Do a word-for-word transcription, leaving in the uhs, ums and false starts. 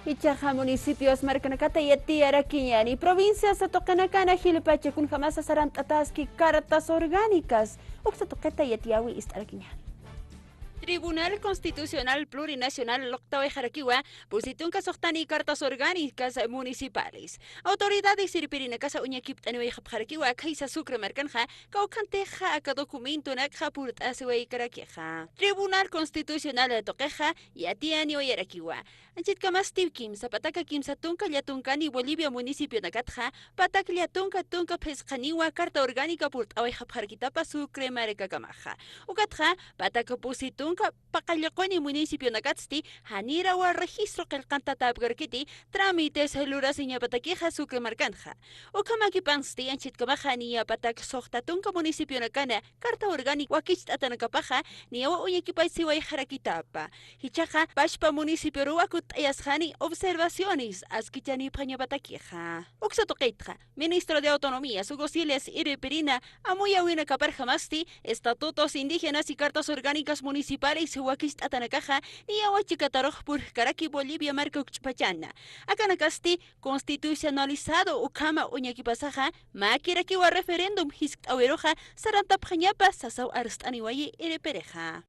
Ichaxa municipios markanakata yatiyarakiñani, provincias tuqinakana jilpacha kunjamasa sarant'ataski cartas orgánicas, uksa tuqita yatiyäwi ist'arakiña. Tribunal Constitucional Plurinacional luqtawayxarakiwa pusi tunka suxtani cartas orgánicas municipales. Autoridades irpirinakasa uñakipt'aniwayxapxarakiwa khaysa Sucre markanxa, kawkhantixa aka documentonakxa purt'asiwaykarakixa. Tribunal Constitucional tuqixa yatiyaniwayarakiwa. Anchitkamasti kimsa pataka kimsa tunka llatunkani Bolivia municipionakatxa, patak llatunka tunka phisqaniwa carta orgánica purt'awayxapxarakitapa Sucre markakamaxa. Ukatxa, patak pusi tunka paqallaquni municipionakatsti janirawa registro qillqantatäpkarakiti trámites lurasiñapatakixa Sucre markanxa. Ukhamakipansti anchitkamaxa niya patak suxta tunka municipionakana carta orgánica wakicht'atanakapaxa niyawa uñakipasiwayxarakitapa. Jichhaxa pachpa municipioruwa kutt'ayasxani observaciones askichanipxañapatakixa. Uksa tuqitxa, ministro de Autonomías Hugo Siles irpirina amuyäwinakaparjamasti estatutos indígenas y cartas orgánicas municipales wakicht'atanakaxa niyawa chikatarux purjkaraki Bolivia marka ukch'pachana. Akanakasti constitucionalizado ukhama uñakipasaxa makirakiwa referéndum jiskt'awiruxa sarantapxañapa sasaw arst'aniwayi irpirixa.